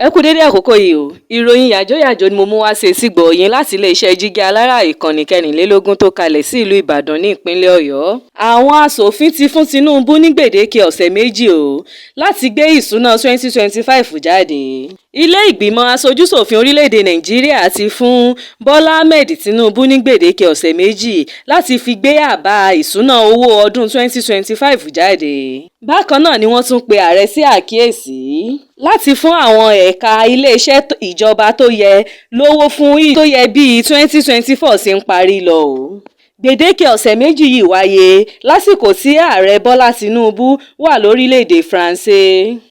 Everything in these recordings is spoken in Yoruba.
Ẹ kú dédé àkókò yìí o. Ìròyìn yàjóyàjó ni mo mú wá sí etígbọ̀ọ́ yín láti iléeṣẹ́ Jígí Alára, ìkànnì 24 tó kalẹ̀ sí ìlú Ìbàdàn ní ìpínlẹ̀ Ọ̀yọ́. Àwọn aṣòfin ti fún Tinubu ní gbèdéke ọ̀sẹ̀ 2 o láti gbé ìṣúná 2025 jáde. Ilé ìgbìmọ̀ aṣojúṣòfin orílẹ̀-èdè Nàìjíríà ti fún Bọ́lá Ahmed Tinubu ní gbèdéke ọ̀sẹ̀ 2 láti fi gbé àbá ìṣúná owó ọdún 2025 jáde. Bákan náà ni wọ́n tún pe ààrẹ sí àkíyèsí láti fún àwọn ẹ̀ka iléeṣẹ́ ìjọba tó yẹ lówó fún tó yẹ bí 2024 ṣe ń parí lọ o. Gbèdéke ọ̀sẹ̀ 2 yìí wáyé lásìkò tí Ààrẹ Bọ́lá Tinubu wà lórílẹ̀-èdè Faransé,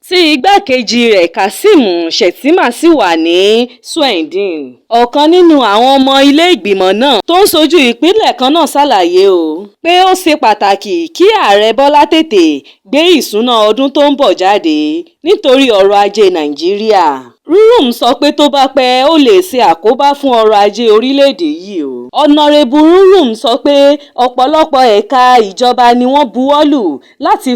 tí igbákejì rẹ̀ Kashim Shettima sì wà ní Sweden. Ọ̀kan nínú àwọn ọmọ ilé ìgbìmọ̀ náà tó ń ṣojú ìpínlẹ̀ kan náà ṣàlàyé o pé ó ṣe pàtàkì kí Ààrẹ Bọ́lá tètè gbé ìṣúná ọdún tó ń bọ̀ jáde nítorí ọrọ̀ ajé Nàìjíríà. Rurum sọ pé tó bá pẹ́, ó lè ṣe àkóbá fún ọrọ̀ ajé orílẹ̀-èdè yìí o. Ọ̀nàrẹ́bù Rurum sọ pé ọ̀pọ̀lọpọ̀ ẹ̀ka ìjọba ni wọ́n buwọ́lù láti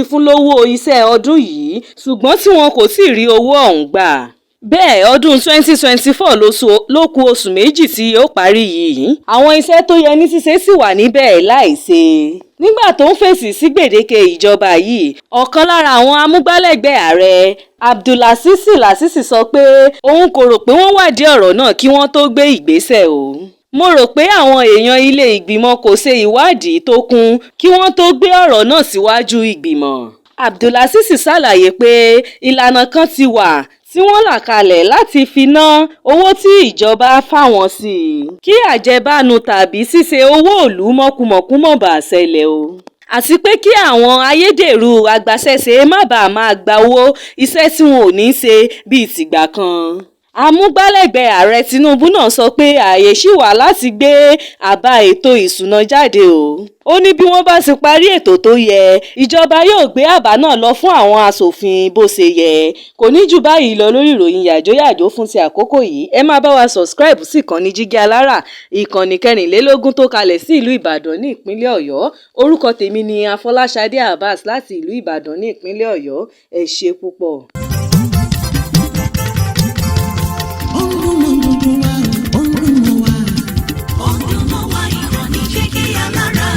fún lọ́wọ́ iṣẹ́ ọdún yìí, ṣùgbọ́n tí wọn kò tí ì rí owó ọ̀hún gbà. Bẹ́ẹ̀, ọdún 2024 ló ku oṣù 2 tí yóò parí yìí, àwọn iṣẹ́ tó yẹ ní ṣíṣe sì wà níbẹ̀ láì ṣe. Nígbà tó ń fèsì sí gbèdéke ìjọba yìí, ọ̀kan lára àwọn amúgbálẹ́gbẹ̀ẹ́ ààrẹ, Abdulásísì Lásìsì, sọ pé òun kò rò pé wọ́n wádìí ọ̀rọ̀ náà kí wọ́n tó gbé ìgbésẹ̀ o. Mo rò pé àwọn èèyàn ilé ìgbìmọ̀ kò ṣe ìwádìí tó kún kí wọ́n tó gbé ọ̀rọ̀ náà síwájú ìgbìmọ̀. Abdulásísì ṣàlàyé pé ìlànà kan ti wà tí wọ́n là kalẹ̀ láti fi ná owó tí ìjọba fáwọn sí, kí àjẹbánu tàbí ṣíṣe owó ìlú mọ̀kùmọ̀kù má bàa ṣẹlẹ̀ o, àti pé kí àwọn ayédèrú agbaṣẹ́ṣe má bàa máa gba owó iṣẹ́ tí wọn ò ní í ṣe bíi tìgbà kan. Amúgbálẹ́gbẹ̀ẹ́ Ààrẹ Tinubu náà sọ pé ààyè ṣì wà láti gbé àbá ètò ìṣúná jáde o. Ó ní bí wọ́n bá ti parí ètò tó yẹ, ìjọba yóò gbé àbá náà lọ fún àwọn aṣòfin bó ṣe yẹ. Kò ní jù báyìí lọ lórí ìròyìn yàjóyàjó fún ti àkókò yìí. Ẹ máa bá wa subscribe sí ìkànnì Jígí Alára, ìkànnì 24 tó kalẹ̀ sí ìlú Ìbàdàn ní ìpínlẹ̀ Ọ̀yọ́. Orúkọ tèmi ni Afọláṣadé Abbas láti ìlú Ìbàdàn ní ìpínlẹ̀ Ọ̀yọ́. Ẹ ṣé púpọ̀. Ó ń dún mọ́ gbogbo wa, ó ń dún mọ́ wa. Ó ń dún mọ́ wa, ìkànnì Jígí Alára.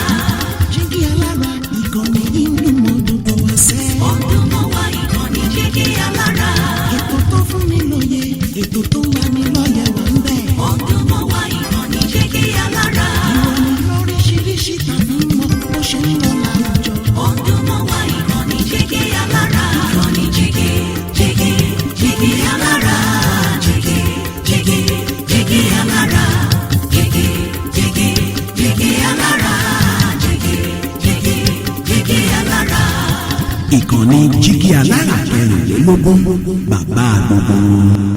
Jígí Alára, ìkànnì yìí ń dún mọ́ gbogbo wa sẹ́. Ó ń dún mọ́ wa, ìkànnì Jígí Alára. Ètò tó fún ni lóye, ètò tó ń lani lọ́yẹ̀ wà ń bẹ̀. Ó ń dún mọ́ wa, ìkànnì Jígí Alára. Ìròyìn lóríṣiríṣi tàbí mọ́ bó ṣe ń lọ láwùjọ. Ó ń dún mọ́ wa, ìkànnì Jígí Alára. Ìkànnì Jígí, Jígí, Jígí Alára. Jígí, Jígí, Jígí Alára. Jígí, Jígí, Jígí Alára. Jígí, Jígí, Jígí Alára. Ìkànnì Jígí Alára 24, bàbá gbogbo wọn.